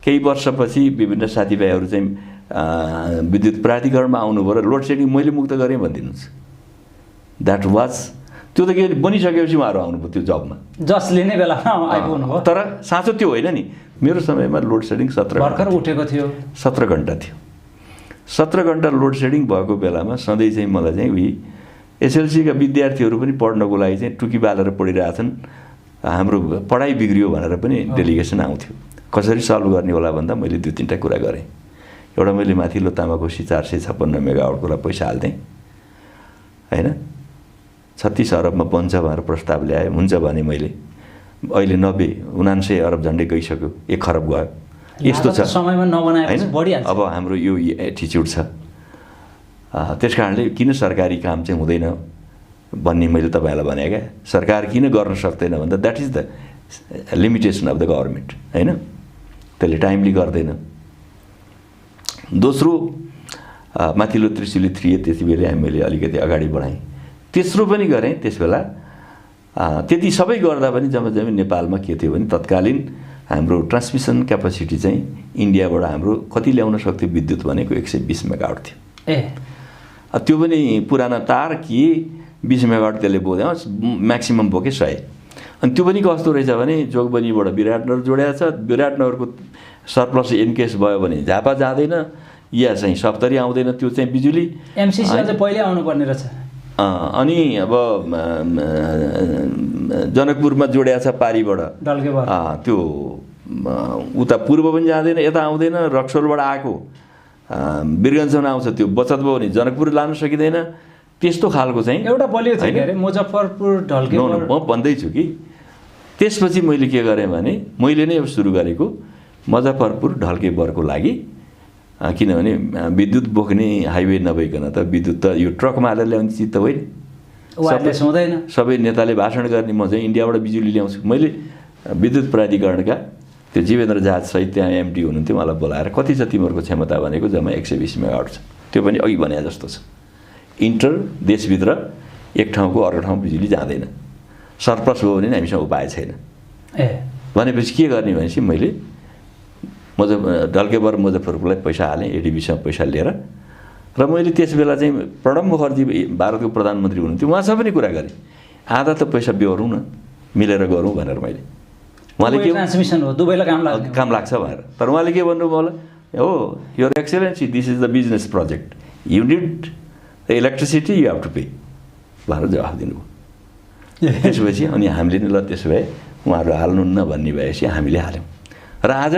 केही वर्षपछि विभिन्न साथीभाइहरू चाहिँ विद्युत प्राधिकरणमा आउनुभयो र लोड सेडिङ मैले मुक्त गरेँ भनिदिनुहोस्। द्याट वाज त्यो त के बनिसकेपछि उहाँहरू आउनुभयो त्यो जबमा, जसले नै बेलामा आइपुग्नु भयो। तर साँचो त्यो होइन नि। मेरो समयमा लोड सेडिङ 17 भर्खर उठेको थियो, 17 घन्टा थियो। 17 घन्टा लोड सेडिङ भएको बेलामा सधैँ चाहिँ मलाई चाहिँ उही एसएलसीका विद्यार्थीहरू पनि पढ्नको लागि चाहिँ टुकी बालेर पढिरहेछन्, हाम्रो पढाइ बिग्रियो भनेर पनि डेलिगेसन आउँथ्यो। कसरी सल्भ गर्ने होला भन्दा मैले 2-3टा कुरा गरेँ। एउटा मैले माथिल्लो तामाकोसी 456 मेगावाटको पैसा हाल्थेँ होइन, 36 अरबमा बन्छ भनेर प्रस्ताव ल्याएँ। हुन्छ भने मैले अहिले 90-79 अरब झन्डै गइसक्यो, 1 खरब गयो। यस्तो छ समयमा नबनाएपछि बढिहाल्छ। अब हाम्रो यो एटिच्युड छ। त्यस कारणले किन सरकारी काम चाहिँ हुँदैन भन्ने मैले तपाईँहरूलाई भने क्या। सरकार किन गर्न सक्दैन भन्दा that is the limitation of the government होइन, त्यसले टाइमली गर्दैन। दोस्रो माथिल्लो त्रिशुली 3 त्यति बेला मैले अलिकति अगाडि बढाएँ। तेस्रो पनि गरेँ त्यस बेला। त्यति सबै गर्दा पनि जम्मा नेपालमा के थियो भने तत्कालीन हाम्रो ट्रान्समिसन क्यापासिटी चाहिँ इन्डियाबाट हाम्रो कति ल्याउन सक्थ्यो विद्युत भनेको 120 मेगावाट थियो। त्यो पनि पुराना तार कि 20 मेगावाट त्यसले बोक्यो, म्याक्सिमम बोके 100। अनि त्यो पनि कस्तो रहेछ भने जोगबनीबाट विराटनगर जोडिएको छ, विराटनगरको सरप्लस इनकेस भयो भने झापा जाँदैन या चाहिँ सप्तरी आउँदैन, त्यो चाहिँ बिजुली एमसिसी अझै पहिले आउनुपर्ने रहेछ। अनि अब जनकपुरमा जोडिएको छ पारीबाट डल्केबर, त्यो उता पूर्व पनि जाँदैन, यता आउँदैन। रक्सोलबाट आएको बिरगन्जसम्म आउँछ, त्यो बचत भयो भने जनकपुर लान सकिँदैन। त्यस्तो खालको चाहिँ एउटा बलियो थियो के अरे मुजफ्फरपुर ढल्केबर। म भन्दैछु कि त्यसपछि मैले के गरेँ भने मैले नै अब सुरु गरेको मुजफ्फरपुर ढल्केबरको लागि, किनभने विद्युत बोक्ने हाइवे नभइकन त विद्युत त यो ट्रकमा हालेर ल्याउने चिज त होइन, वायरलेस हुँदैन। सबै नेताले भाषण गर्ने म चाहिँ इन्डियाबाट बिजुली ल्याउँछु। मैले विद्युत प्राधिकरणका त्यो जीवेन्द्र जहाज सहित त्यहाँ एमडी हुनुहुन्थ्यो, मलाई बोलाएर कति छ तिमीहरूको क्षमता भनेको जम्मा 120 मेगावाट छ। त्यो पनि अघि भने जस्तो छ, इन्टर देशभित्र एक ठाउँको अर्को ठाउँ बिजुली जाँदैन, सरप्लस भयो भने हामीसँग उपाय छैन। भनेपछि के गर्ने भनेपछि मैले ढल्केबर मुजफ्फरपुरलाई पैसा हालेँ, एडिबीसँग पैसा लिएर। र मैले त्यस बेला चाहिँ प्रणब मुखर्जी भारतको प्रधानमन्त्री हुनुहुन्थ्यो, उहाँसँग पनि कुरा गरेँ, आधा त पैसा बेहोरौँ न, मिलेर गरौँ भनेर। मैले उहाँले के ट्रान्समिसन हो दुबईलाई काम लाग्छ भनेर। तर उहाँले के भन्नुभयो मलाई, हो your excellency this is the business project, you need the electricity you have to pay भनेर जवाफ दिनुभयो। त्यसपछि अनि हामीले नि ल त्यसो भए उहाँहरू हाल्नुहुन्न भन्ने भएपछि हामीले हाल्यौँ। र आज